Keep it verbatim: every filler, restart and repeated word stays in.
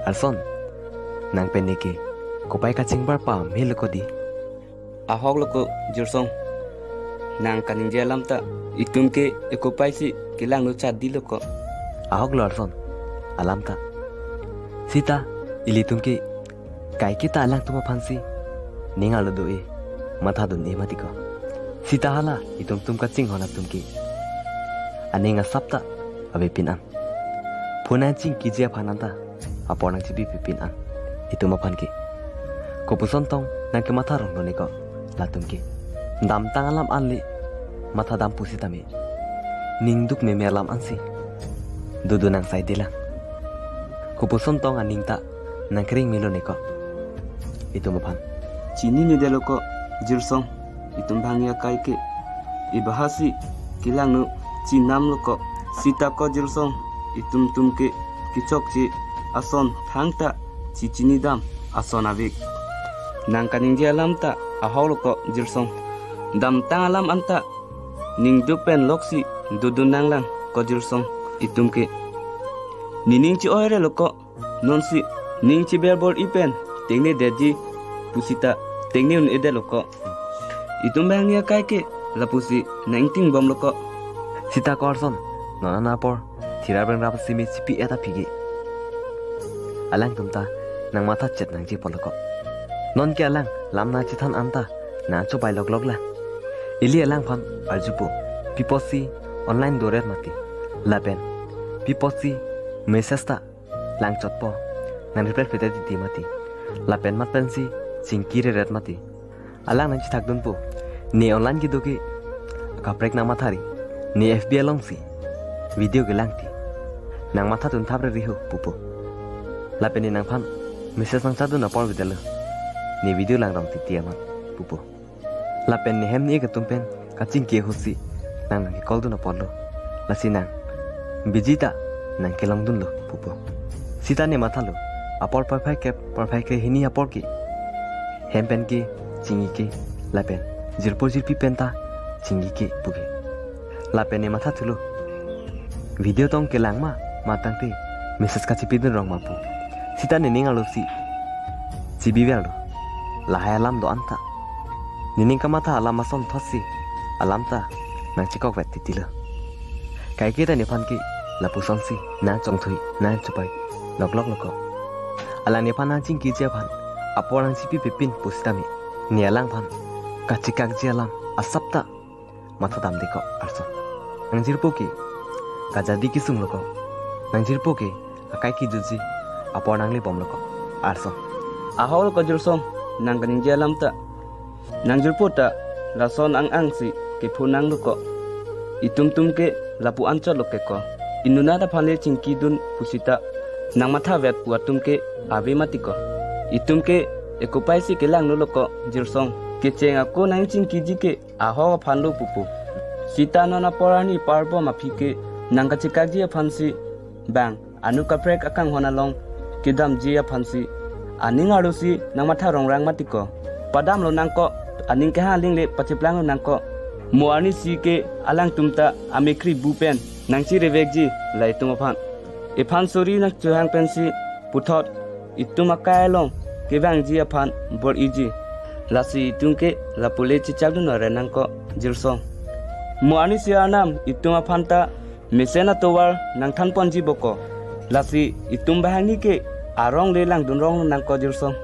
Arson, nang pen neke kopai kachingbar pame lo ko di? Ahok lo ko Jirsong. Nang kaningje alam ta itum ke ekopai si kelang nu chat di lo ko. Ahok lo Arson, alam ta. Sita ilitum ke kaike ta alangtum aphan si ning arlo do-e, mathadun-e mati ko. Sita hala itum tum kachinghon atum ke aning asap ta avepin an. Phone nangchingkiji aphan anta apor nangchipipepin an itum aphan ke. Kopuson tong nang kematha rong lo ne ko latum ke. Damtang alam an le mathadam pusitame ningduk meme alam ansi dodo nang sai dilang. Kopuson tong aning ta nang kering melo ne ko itum aphan. Chinine det lo ko Jirsong, itum bangni akai ke. Ibahasi kelang nu chinam lo ko. Sita ko Jirsong, itum tum ke kechokche ason thangta chichinidam ason avek. Nang kaningje alam ta ahok lo ko Jirsong. Damtang alam anta ningduk pen loksi dodun nanglang ko Jirsong, itum ke. Nening chi-oi re lo ko. Nonsi ning chiber bor-i pen tengne detji pusita tengne un-e det lo ko. Itum bangni akai ke lapusi nang tingbom lo ko. Sita ko Arson, non an apor thira brengrap simi chipi-et aphi ke alangtum ta nang mathachet nangji polo ko. Non ke alang lam nangchethan anta nang chobai loklok lang. Ili alangphan arjupo, pi apotsi online doret mati, lapen pi apotsi message ta langchotpo, nang reply pete titi mati, lapen mat pensi chingki reret mati. Alang nangchethakdunpo, ne online kedo ke kaprek nang mathari, ne F B alongsi video kelang ti, nang matha tunthap re riho pupo. Lapen ne nangphan message nangchadun apor bidalo, ne video langrong titi amat pupo. Lapen ne hem ne-ik atum pen kachingki ahutsi nang nang ke call dun apor lo. Lasi nang busy ta nang kelongdun lo pupo. Sita ne mathalo, apor porphai kep porphai kre hini apor ke hem pen ke chingki ke, lapen jirpo jirpi pen ta chingki ke pu ke. Lapen ne mathathulo, video tong kelang ma, matangte message kachipidun rong ma pu. Sita nening arlosi chibiverlo, lahai alam do-an ta. Nening kamatha alam asonthotsi alam ta nangchekokvet titilo. Kaike ta nephan ke lapusonsi nangchongthui nangchobai loklok lo ko. Alang nephan nangchingkiji aphan apor nangchipipepin pusitame ne alangphan kachekakji alam asap ta mathadamde ko Arson. Nangjirpo ke kajadi kesung lo ko. Nangjirpo ke akai kejutji apor nanglebom lo ko Arson. Ahok lo ko Jirsong, nang kaningje alam ta. Nangjirpo ta lason ang-angsi kepho nang lo ko. Itum tum ke lapu anchot lo ke ko. Inut aphan le chingkidun pusita nang mathavet pu atum ke ave mati ko. Itum ke ekopai si kelang nu lo ko Jirsong. Kecheng ako nangchingkiji ke ahok aphan lo pupo. Sita non apor arni parbom aphi ke nang kachekakji aphansi bang anu kaprek akanghon along kedamji aphansi aning arlosi nang matha rongrang mati ko. Padam lo nang ko, aning kehang aling le pacheplang lo nang ko. Mo arnisi ke alangtum ta amekhri bu pen nangchirevekji la itum aphan. Iphan suri nangchohang pensi puthot itum akai along kevangji aphan bor-iji. Lasi itum ke lapu le chechakdun ore nang ko Jirsong. Mo arnisi arnam itum aphan ta mesen atovar nangthanponji boko. Lasi itum bahangni ke arong le langdun rong nang ko Jirsong.